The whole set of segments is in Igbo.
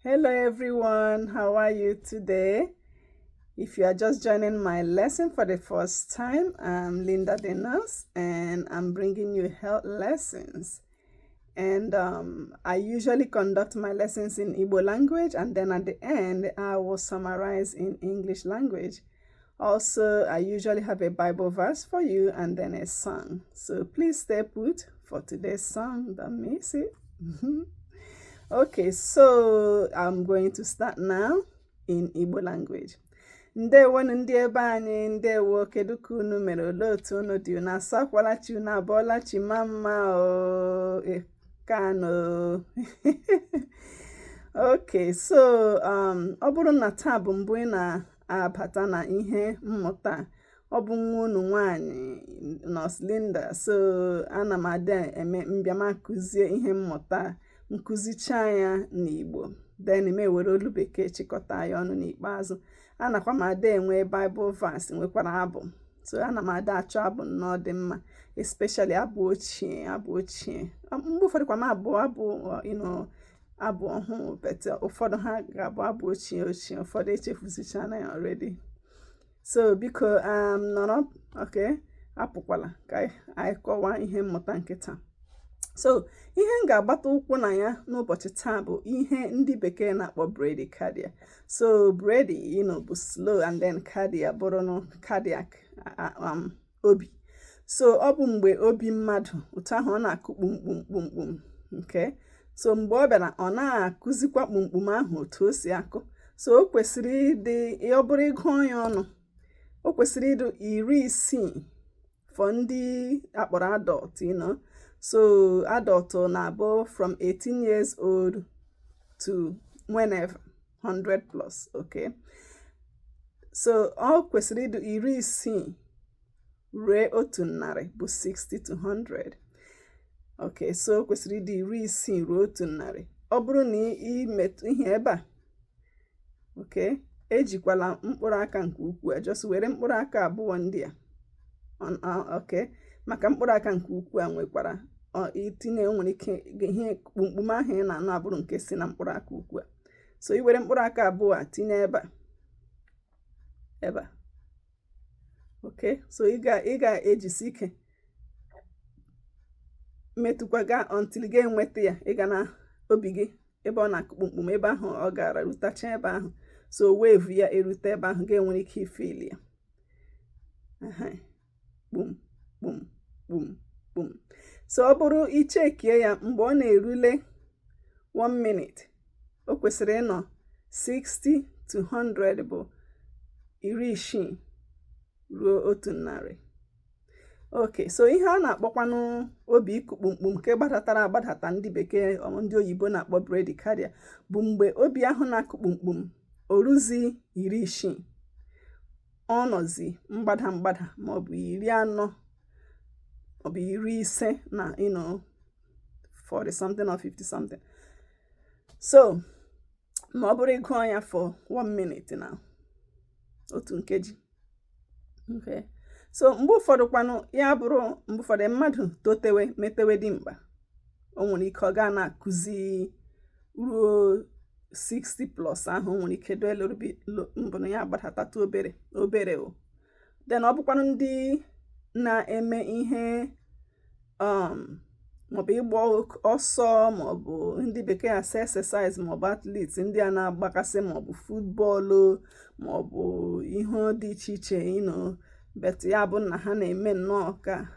Hello everyone, how are you today? If you are just joining my lesson for the first time, I'm Linda the nurse and I'm bringing you health lessons. And I usually conduct my lessons in Igbo language, and then at the end, I will summarize in English language. Also, I usually have a Bible verse for you and then a song. So please stay put for today's song. Don't miss it. Okay, so I'm going to start now in Igbo language. Ndewonu ndị ebe anyị, ndewo. Kedu ka unu mere? Olee otu unu dị? Unu asakwala chi? Unu abọọla chi? Ma mma o kano. Okay, so ọ bụrụ na taa bụ mbụ ị na-abata na ihe mmụta, ọ bụ nwa unu nwanyị, Nurse Linda. So ana m adị eme mbịam akụzie ihe mmụta, nkụzicha ya n'Igbo, then m ewere olu Bekee chịkọta ya ọnụ n'ikpeazụ. Anakwa m ada enwe Bible verse, nwekwara abụ. So ana m ada achọ abụ nnọọ dị mma, especially abụ ochie, abụ ochie. Mgbe ụfọdụ kwa m abụ abụ abụ ọhụụ, but ụfọdụ ha ga-abụ abụ ochie ochie, ụfọdụ echefuzichana ya already. So biko nọrọ, okay, apụkwala ka anyị kọwaa ihe mmụta nke taa. So ihe m ga-agbata ụkwụ na ya n'ụbọchị taa bụ ihe ndị Bekee na-akpọ bradycardia. So brady bụ slow, and then cardia bụrụ cardiac, obi. So ọ bụ mgbe obi mmadụ otu ahụ ọ na-akụ kpumkpum kpumkpum nke so mgbe ọ bịara, ọ na-akụzikwa kpumkpum ahụ otu o si akụ. So o kwesịrị ịdị, ọ bụrụ ịgụọ ya ọnụ, o kwesịrị ịdị 60 for ndị akpọrọ adult. So adult na-abụ from 18 years old to whenever 100 plus, okay? So ọ kwesịrị ịdị 60 ruo 100, bụ 60 to 100, okay? So o kwesịrị ịdị 60 ruo 100. Ọ bụrụ na imetụ ihe ebe a, okay, ejikwala mkpụrụ aka nke ukwuu, just were mkpụrụ aka abụọ ndị a, okay? Maka mkpụrụ aka nke ukwuu a nwekwara itinye, nwere ike ihe kpumkpum ahụ ị na-anụ abụrụ nke si na mkpụrụ aka ukwu a. So i were mkpụrụ aka abụọ a tinye ebe a, ebe a, okay? So ị ga-ejisi ike metụkwa ga until gị enweta ya. Ị ga na obi gị ebe ọ na-akụ kpumkpum, ebe ahụ ọ gara rutacha ebe ahụ. So wave ya erute ebe ahụ, ga-enwere ike ifeel ya kpum kpum kpum kpum. So ọ bụrụ ichekie ya, mgbe ọ na-erule 1 minute, o kwesịrị ịnọ 60 to 100, bụ 60 ruo 100, okay? So ihe a na-akpọkwanụ obi ịkụ kpumkpum nke gbadatara agbadata, ndị Bekee, ndị oyibo na-akpọ bradycardia, bụ mgbe obi ahụ na-akụ kpumkpum oruzi 60, ọ nọzi mgbada mgbada, maọbụ 40, maọbụ 50 na 40 something or 50 something. So ma ọ bụrụ ịgụọ ya for 1 minute na otu nkeji, okay? So mgbe ụfọdụ kwanụ, ya bụrụ mgbe ụfọdụ mmadụ totewe, metewe dimkpa, o nwere ike ọ gaa na-akụzi ruo 60 plus ahụ, o nwere ike do mbụ na ya agbadatatu obere obere o. Then ọ bụkwanụ ndị na-eme ihe maọbụ ịgba ọsọ, maọbụ ndị Bekee asị exercise, maọbụ athletes, ndị a na-agbakasị, maọbụ football, maọbụ ihe dị iche iche but ya bụ na ha na-eme nnọọ ka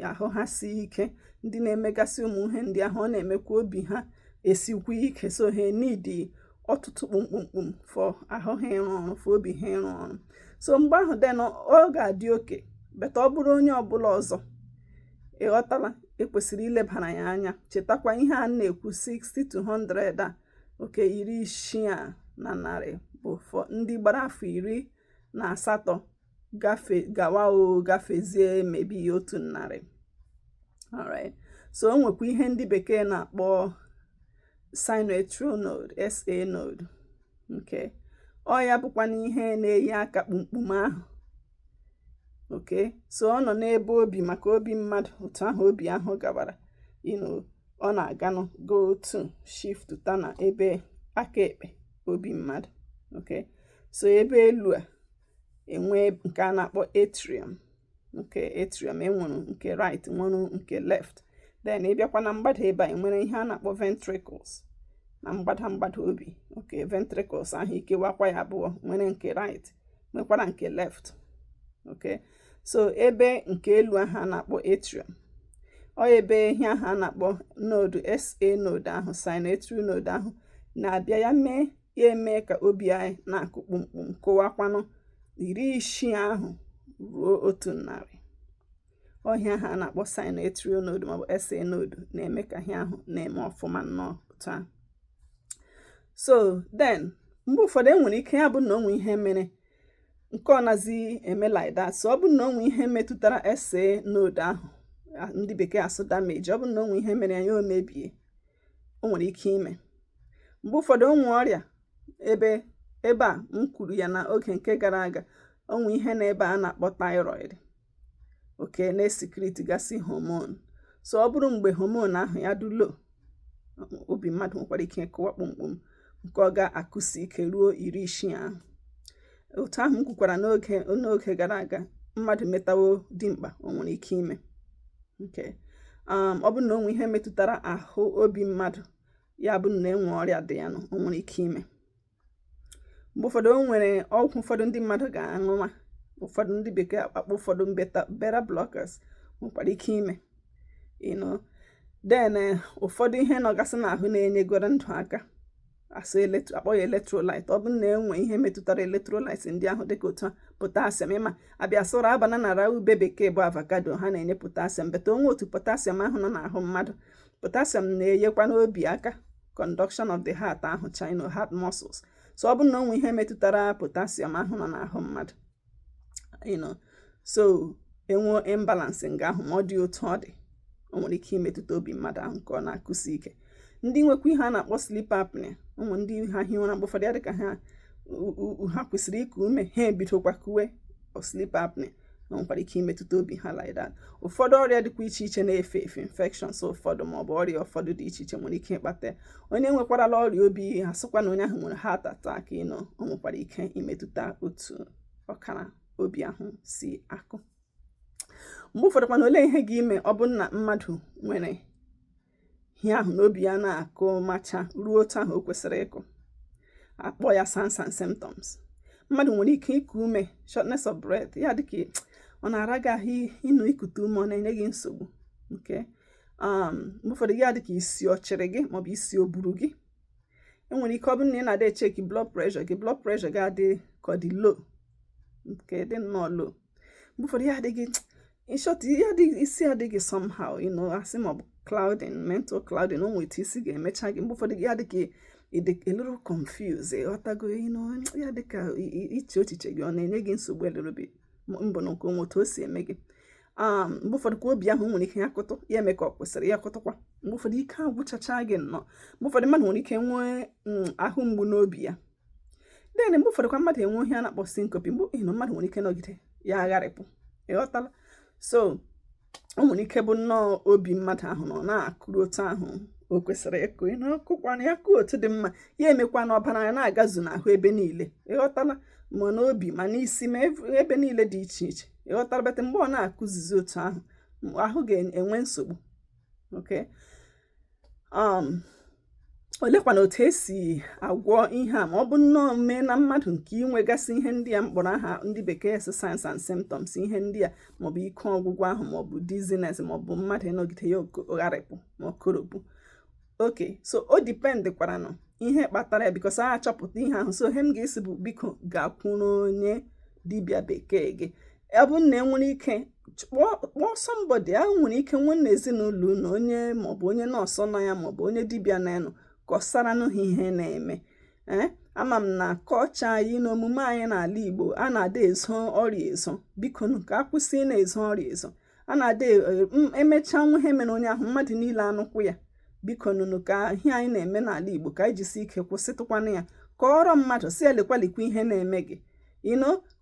ahụ ha sie ike, ndị na-emegasị ụmụ ihe ndị ahụ, ọ na-emekwa obi ha esikwa ike. So ha need ọtụtụ kpumkpumkpum for ahụ ha ịrụ ọrụ, for obi ha ịrụ ọrụ. So mgbe ahụ then ọ ga-adị oke. But ọ bụrụ onye ọbụla ọzọ, ịghọtala, ekwesịrị ilebara ya anya. Chetakwa ihe a na-ekwu, 60 to 100 a, oke 60 a na narị bụ for ndị gbara afọ 18 gafe gawa o gafezie mebi 100. Alright, so o nwekwa ihe ndị Bekee na-akpọ sinoatrial node, SA node nke ọ ya bụkwa n'ihe na-eyi aka kpumkpum ahụ, okay? So ọ nọ n'ebe obi, maka obi mmadụ, otu ahụ obi ahụ gabara, ọ na-aganụ go to shift ta na ebe Aka ekpe obi mmadụ. Okay, so ebe elu a enwe nke a na-akpọ atrium. Okay, atrium enwere nke right, nwere nke left. Then ịbịakwa na mgbada ebe a, enwere ihe a na-akpọ ventricles na mgbada mgbada obi. Okay, ventricles ahụ ikewakwa ya abụọ, nwere nke right, nwekwara nke left. Okay, so ebe nke elu ahụ a na-akpọ atrium, ọ ebe ihe ahụ a na-akpọ node, SA node ahụ, sinoatrial node ahụ na-abịa. Ya mee, ya eme ka obi anyị na-akụ kpumkpum, kụwakwanụ 60 ahụ ruo 100. Ọhịa ahụ a na-akpọ sinoatrial node maọbụ SA node na-eme ka ihe ahụ na-eme ọfụma nnọọ otu ahụ. So then mgbe ụfọdụ enwere ike ya bụ na onwe ihe mere nke ọ nazi eme like that. So ọ bụ na onwe ihe metụtara SA node ahụ, ndị bekee asụ damage, ọ bụ na onwe ihe mere ya, o mebie, o nwere ike ime. Mgbe ụfọdụ onwe ọrịa ebe ebe a m kwuru ya na oge nke gara aga, onwe ihe na ebe a na-akpọ thyroid, okay, na-esecrete gasị hormone. So ọ bụrụ mgbe hormone ahụ ya dị low, obi mmadụ nwekwara ike ịkụwa kpumkpum nke ọ ga-akụsi ike ruo 60 ahụ. Otu ahụ m kwukwara n'oge gara aga, mmadụ metawo dimkpa, o nwere ike ime nke ọ bụrụ na o nwee ihe metụtara ahụ obi mmadụ, ya bụ na enwe ọrịa dị ya nọ, o nwere ike ime. Mgbe ụfọdụ o nwere ọgwụ ụfọdụ ndị mmadụ ga-aṅụwa, ụfọdụ ndị bekee akpọ ụfọdụ beta blockers, nwekwara ike ime. Then ụfọdụ ihe nọgasị n'ahụ na-enyegoro ndụ aka, asụ akpọ ya electrolyte, ọ bụrụ na enwe ihe metụtara electrolyte ndị ahụ, dịka otu potassium, ịma abịa sụrụ abana na ra ube bekee bụ avocado, ha na-enye potassium beta onwe otu potassium ahụ nọ n'ahụ mmadụ. Potassium na-enyekwa n'obi aka, conduction of the heart ahụ, china heart muscles. So ọ bụrụ na onwe ihe metụtara potassium ahụ nọ n'ahụ mmadụ, so enwe imbalance nga ahụ, ma ọ dị otu ọ dị, o nwere ike imetụta obi mmadụ ahụ nke ọ na-akụsi ike. Ndị nwekwa ihe a na-akpọ sleep apnea, ụmụ ndị ha hi ụra, mgbe ụfọdụ ya dị ka ha kwesịrị iku ume, ha ebidokwa kuwe, sleep apnea, o nwekwara ike imetụta obi ha like that. Ụfọdụ ọrịa dịkwa iche iche na-efe efe, infections ụfọdụ maọbụ ọrịa ụfọdụ dị iche iche nwere ike ịkpata ya. Onye nwekwarala ọrịa obi, ha sịkwa na onye ahụ nwere heart attack ịnọ, o nwekwara ike imetụta otu ọkara obi ahụ si akụ. Mgbe ụfọdụ kwana, olee ihe ga-ime ọ bụ na mmadụ nwere ihe ahụ n'obi ya na-akụ macha ruo otu ahụ o kwesịrị ịkụ, akpọ ya signs and symptoms? Mmadụ nwere ike iku ume, shortness of breath, ya dịka ọ na-ara gị ahụ ịnụ ikute ume, ọ na-enye gị nsogbu nke mgbe ụfọdụ ya dịka isi ọchịrị gị maọbụ isi o buru gị. Enwere ike ọ bụrụ na ị na-ada echeki blood pressure gị, blood pressure gị adị ka ọ dị low, nke dị nnọọ low. Mgbe ụfọdụ ya adịghị, in short, ya adịghị, isi adịghị somehow, asị maọbụ clouding, mental clouding, o nwere isi ga-emecha gị. Mgbe ụfọdụ ya dị ka ị dị a little confused, ịghọtago, ya dị ka iche echiche gị ọ na-enye gị nsogbu a little bit, mbụ na nke onwe otu o si eme gị. Mgbe ụfọdụ kwa obi ahụ nwere ike ya kụtụ, ya eme ka ọ kwesịrị ya kụtụkwa. Mgbe ụfọdụ ike agwụchacha gị nnọọ. Mgbe ụfọdụ mmadụ nwere ike nwee ahụ mgbu n'obi ya. Then mgbe ụfọdụ kwa mmadụ enwe ihe a na-akpọ syncope, mgbe ịnụ mmadụ nwere ike nọgide ya agharịpụ, ịghọtala? So o nwere ike bụ nnọọ obi mmadụ ahụ nọ na-akụrụ otu ahụ o kwesịrị ịkụ, ị na-akụkwana ya kụọ otu dị mma, ya emekwa na ọbara ya na-agazu n'ahụ ebe niile, ịghọtala? Ma n'obi ma n'isi ma ebe niile dị iche iche, ịghọtala? Bete mgbe ọ na-akụzizi otu ahụ, ahụ ga-enwe nsogbu. Okay, olekwana otu esi agwọ ihe a ma ọ bụ nnọọ mee na mmadụ nke inwegasị ihe ndị a mkpọrọ aha, ndị bekee si signs and symptoms, ihe ndị a, maọbụ ike ọgwụgwụ ahụ, maọbụ dizziness, maọbụ mmadụ ịnọgide ya ogharịpụ ma ọ koropụ? Okay, so o dependkwara nụ ihe kpatara ya, because a achọpụta ihe ahụ. So ihe m ga-esi bụ, biko gakwuru onye dibịa bekee gị. Ọ bụrụ na enwere ike kpọọ somebody a nwere ike nwee n'ezinụlọ unu, onye maọbụ onye nọọsụ nọ ya, maọbụ onye dibịa na-enụ, kọsaranụ ha ihe na-eme. Ee, ama m na kọlchọ anyị na omume anyị n'ala Igbo, a na-ada ezo ọrịa ezo. Biko nụ, ka a kwụsị ị na-ezo ọrịa ezo. A na-ada emechaa nwa ihe mere onye ahụ, mmadụ niile anụkwụ ya. Biko nụnụ, ka ihe anyị na-eme n'ala Igbo, ka anyị jisi ike kwụsịtụkwanụ ya. Kọọrọ mmadụ si elekwalikwa ihe na-eme gị,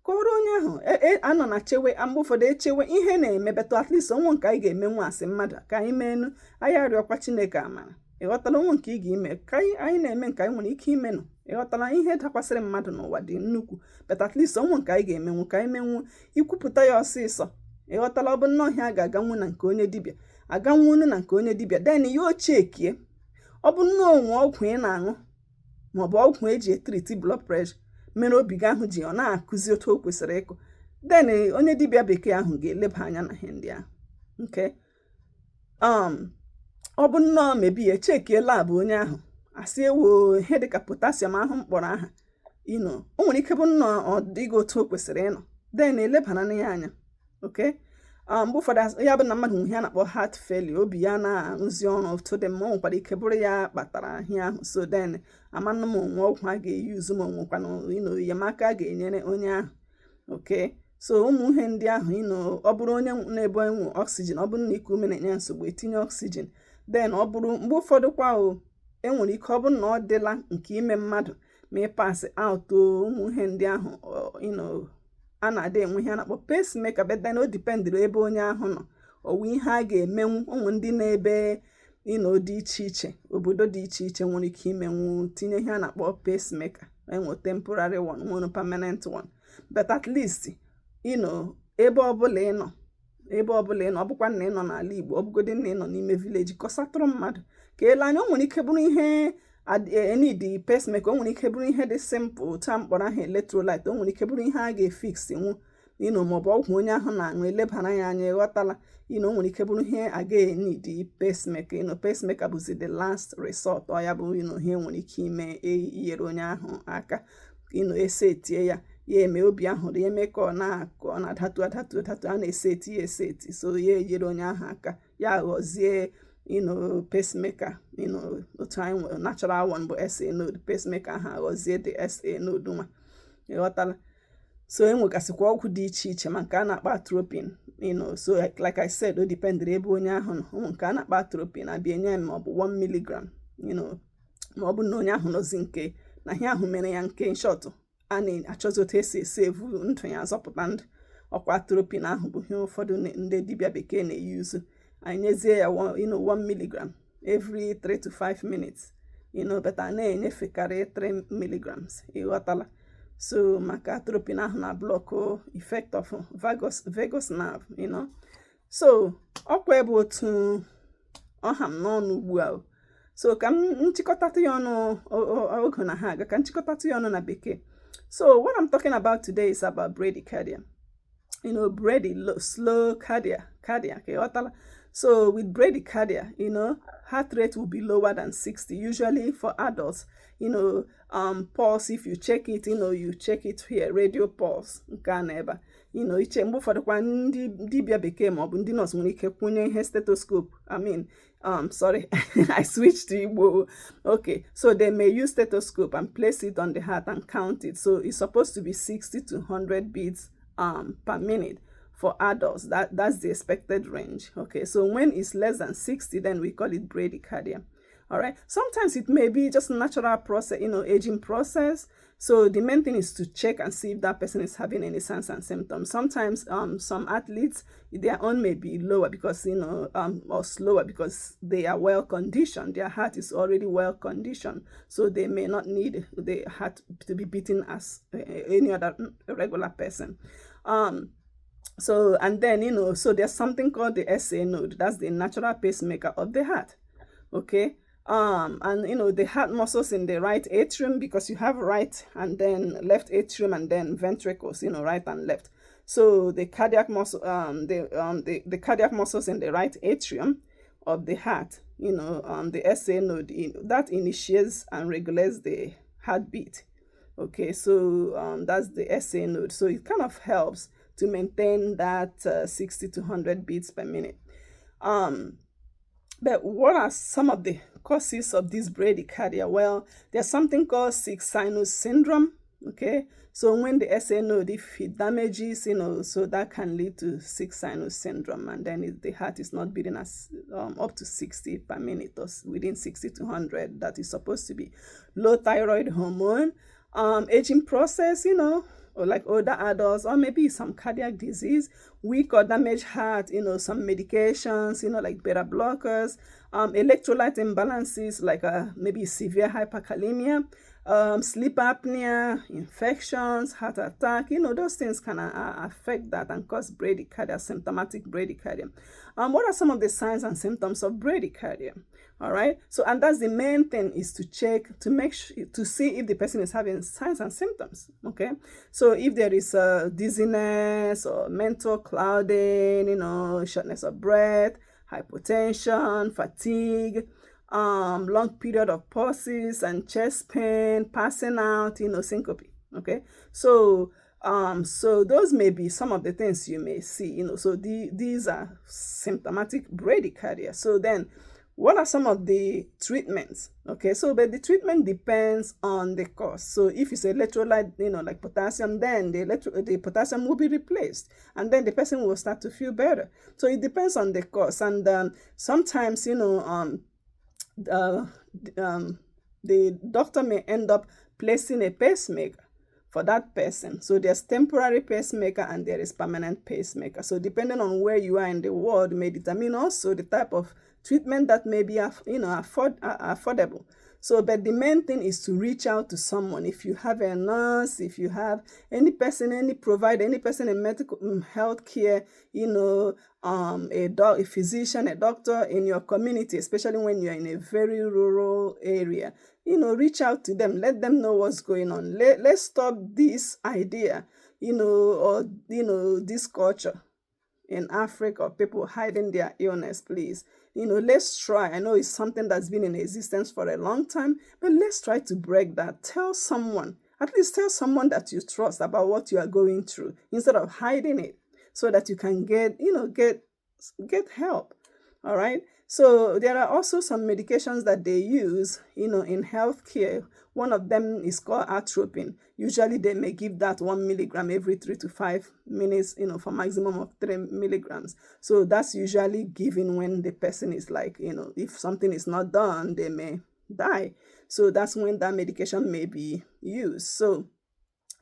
kọọrọ onye ahụ anọ na chewe. Mgbe ụfọdụ echewe ihe na-eme, better at least ọnwụ nke anyị ga-eme nwa asị mmadụ ka anyị meenu anyị arịọkwa Chineke amara. Ịghọtala? Onwe nke ị ga-ime ka anyị na-eme nke anyị nwere ike imenụ. Ịghọtala? Ihe dakwasịrị mmadụ n'ụwa dị nnukwu, but at least onwe nke anyị ga-emenwu ka anyị menwu ikwupụta ya ọsịsọ. Ịghọtala? Ọ bụ nnọọ ihe a ga-aganwu na nke onye dibịa, aganwunu na nke onye dibịa, then ya ochekie. Ọ bụ nnọọ onwe ọgwụ ị na-aṅụ maọbụ ọgwụ eji etreat blood pressure mere obi gị ahụ ji ọ na-akụzi otu o kwesịrị ịkụ, then onye dibịa bekee ahụ ga-eleba anya na ihe ndị ahụ. Nke ọ bụ nnọọ mebi ya echekie lab onye ahụ, asị ewo ihe dịka potassium ahụ mkpọrọ aha ino, o nwere ike bụ nnọọ ọ dịghị otu o kwesịrị ịnọ, then elebara ya anya. Okay, mgbe ụfọdụ ya bụ na mmadụ nwe ihe a na-akpọ heart failure, obi ya na-arụzi ọrụ otu dị mma, o nwekwara ike bụrụ ya kpatara ihe ahụ. So then amanụ m onwe ọgwụ a ga-eyuzu ma onwekwana enyemaka a ga-enyere onye ahụ. Okay, so ụmụ ihe ndị ahụ ọ bụrụ onye na-ebu enwe oxygen, ọ bụrụ na iku ume na-enye nsogbu, etinye oxygen. Then ọ bụrụ mgbe ụfọdụ kwa o enwere ike ọ bụrụ na ọ dịla nke ime mmadụ ma ị pass out, ụmụ ihe ndị ahụ a na-adị enwe ihe a na-akpọ pacemaker, but then o dependịrị ebe onye ahụ nọ, ọwụ ihe a ga-emenwu. Ụmụ ndị na-ebe dị iche iche, obodo dị iche iche nwere ike imenwu tinye ihe a na-akpọ pacemaker. Enwe temporary one, nwere permanent one, but at least ebe ọbụla ị nọ, ebe ọbụla ị nọ, ọ bụkwa na ị nọ n'ala Igbo, ọ bụgodị na ị nọ n'ime village, kọsatụrụ mmadụ ka ele anya. O nwere ike bụrụ ihe need pacemaker, o nwere ike bụrụ ihe dị simple otu a mkpọrọ ahụ electrolyte, o nwere ike bụrụ ihe a ga-efix nwu maọbụ ọgwụ onye ahụ na-aṅụ elebara ya anya. Ịghọtala? O nwere ike bụrụ ihe a ga-eneed pacemaker. Pacemaker bụzi the last resort. Ọ ya bụ ihe nwere ike ime inyere onye ahụ aka esetie ya, ya eme obi ahụ ya eme ka ọ na-akụ, ọ na-adatu adatu adatu, a na-eseti ya eseti, so ya enyere onye ahụ aka, ya ghọzie pacemaker. Otu anyị nwere natural one bụ SA node, pacemaker ahụ aghọzie the SA node nwa. Ịghọtala? So enwegasịkwa ọgwụ dị iche iche, ma nke a na-akpọ atropine. So like I said, o dependịrị ebe onye ahụ nọ. Ụmụ nke a na-akpọ atropine abịa enye ya ma ọ bụ 1 milligram, ma ọ bụ na onye ahụ nọzi nke na ihe ahụ mere ya nke short, a na-achọzi otu esi esi evu ndụ ya, azọpụta ndụ. Ọkwa atropine ahụ bụ ihe ụfọdụ ndị dibịa bekee na-eyuzu. Anyị nyezie ya 1 milligram every 3 to 5 minutes, but a na-enyefekarị 3 milligrams. Ịghọtala? So maka atropine ahụ na block effect of vagus nerve. So ọkwa ebe otu ọha m n'ọnụ ugbu a. So ka m nchịkọtatụ ya ọnụ, oge na ha aga, ka nchịkọtatụ ya ọnụ na bekee. So what I'm talking about today is about bradycardia. Brady, slow cardia, cardiac. Ịghọtala? So with bradycardia, heart rate will be lower than 60 usually for adults. Pulse, if you check it, you check it here, radio pulse nke a na ebe a. Iche mgbe ụfọdụ kwa ndị dibịa bekee maọbụ ndị nọọsụ nwere ike kwụnye ihe stethoscope, I mean, sorry, I switched to Igbo. Okay, so they may use stethoscope and place it on the heart and count it. So it's supposed to be 60 to 100 beats per minute for adults. That's the expected range. Okay, so when it's less than 60, then we call it bradycardia. All right, sometimes it may be just natural process, aging process. So the main thing is to check and see if that person is having any signs and symptoms. Sometimes some athletes, their own may be lower because or slower because they are well conditioned, their heart is already well conditioned, so they may not need the heart to be beating as any other regular person. So and then so there's something called the SA node. That's the natural pacemaker of the heart. Okay, and the heart muscles in the right atrium, because you have right and then left atrium and then ventricles, right and left. So the cardiac muscle, the cardiac muscles in the right atrium of the heart, the SA node that initiates and regulates the heartbeat. Okay, so that's the SA node. So it kind of helps to maintain that 60 to 100 beats per minute. But what are some of the causes of this bradycardia? Well, there's something called sick sinus syndrome. Okay, so when the SA node, if it damages, so that can lead to sick sinus syndrome, and then the heart is not beating as up to 60 per minute or within 60 to 100 that is supposed to be. Low thyroid hormone, aging process, or like older adults, or maybe some cardiac disease, weak or damaged heart, some medications, like beta blockers, Electrolyte imbalances like maybe severe hyperkalemia, sleep apnea, infections, heart attack, those things can affect that and cause bradycardia, symptomatic bradycardia. What are some of the signs and symptoms of bradycardia? All right. So, and that's the main thing, is to check, to make sure, to see if the person is having signs and symptoms. Okay. So if there is a dizziness or mental clouding, shortness of breath, hypotension, fatigue, long period of pauses and chest pain, passing out, syncope. Okay. So, so those may be some of the things you may see, so these are symptomatic bradycardia. So then what are some of the treatments? Okay, so but the treatment depends on the cause. So if it's electrolyte, like potassium, then the potassium will be replaced, and then the person will start to feel better. So it depends on the cause. And sometimes, the doctor may end up placing a pacemaker for that person. So there's temporary pacemaker and there is permanent pacemaker. So depending on where you are in the world may determine also the type of treatment that may be, affordable. So, but the main thing is to reach out to someone. If you have a nurse, if you have any person, any provider, any person in medical healthcare, a physician, a doctor in your community, especially when you're in a very rural area, reach out to them, let them know what's going on. Let's stop this idea, or, this culture in Africa, people hiding their illness, please. Let's try. I know it's something that's been in existence for a long time, but let's try to break that. Tell someone, at least tell someone that you trust about what you are going through, instead of hiding it, so that you can get help. All right. So there are also some medications that they use, in healthcare. One of them is called atropine. Usually they may give that 1 milligram every 3 to 5 minutes, for maximum of 3 milligrams. So that's usually given when the person is like, if something is not done, they may die. So that's when that medication may be used. So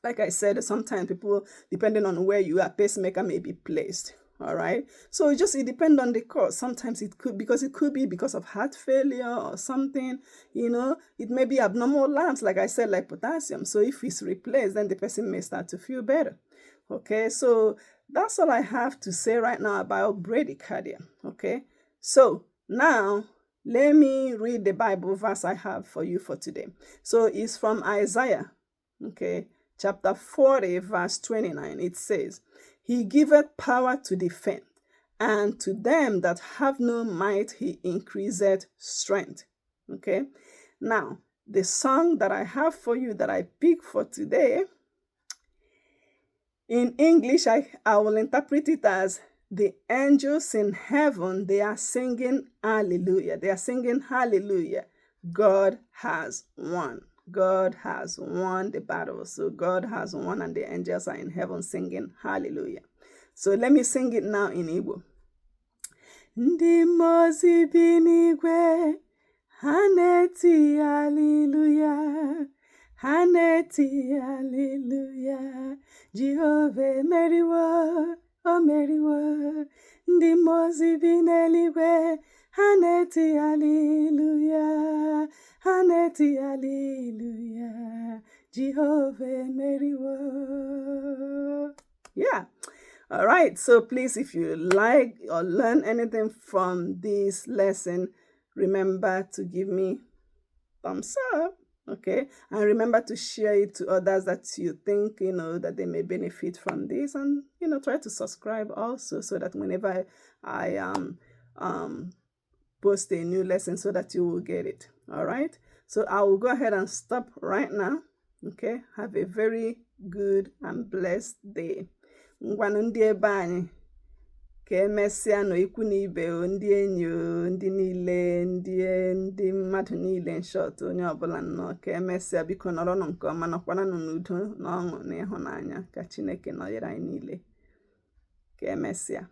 like I said, sometimes people, depending on where you are, pacemaker may be placed. All right. So it depends on the cause. Sometimes it could, because it could be because of heart failure or something, it may be abnormal labs, like I said, like potassium. So if it's replaced, then the person may start to feel better. Okay. So that's all I have to say right now about bradycardia. Okay. So now let me read the Bible verse I have for you for today. So it's from Isaiah. Okay. Chapter 40, verse 29. It says, "He giveth power to the faint, and to them that have no might he increaseth strength." Okay. Now, the song that I have for you that I picked for today, in English, I will interpret it as the angels in heaven, they are singing hallelujah. They are singing hallelujah. God has won. God has won the battle. So God has won, and the angels are in heaven singing hallelujah. So let me sing it now in Igbo. Ndị mmụọ ozi bi n'igwe, ha na-eti hallelujah. Ha na-eti hallelujah. Jehova emeriwo, o meriwo. Ndị mmụọ ozi bi n'eluigwe, ha na-eti hallelujah. Ha na-eti hallelujah. Jehova emeriwo. Yeah. All right. So please, if you like or learn anything from this lesson, remember to give me thumbs up. Okay. And remember to share it to others that you think, that they may benefit from this. And, try to subscribe also, so that whenever I post a new lesson, so that you will get it. All right. So I will go ahead and stop right now. Okay. Have a very good and blessed day. Ngwanụ ndị ebe anyị, ka emesịa nụ, ikwu na ibe o, ndị enyi o, ndị niile, ndị mmadụ niile, in short, onye ọbụla nnọọ, ka emesịa. Biko nọrọnụ nke ọma, nọkwaranụ n'udo na ọṅụ na ịhụnanya. Ka Chineke nọnyere anyị niile. Ka emesịa.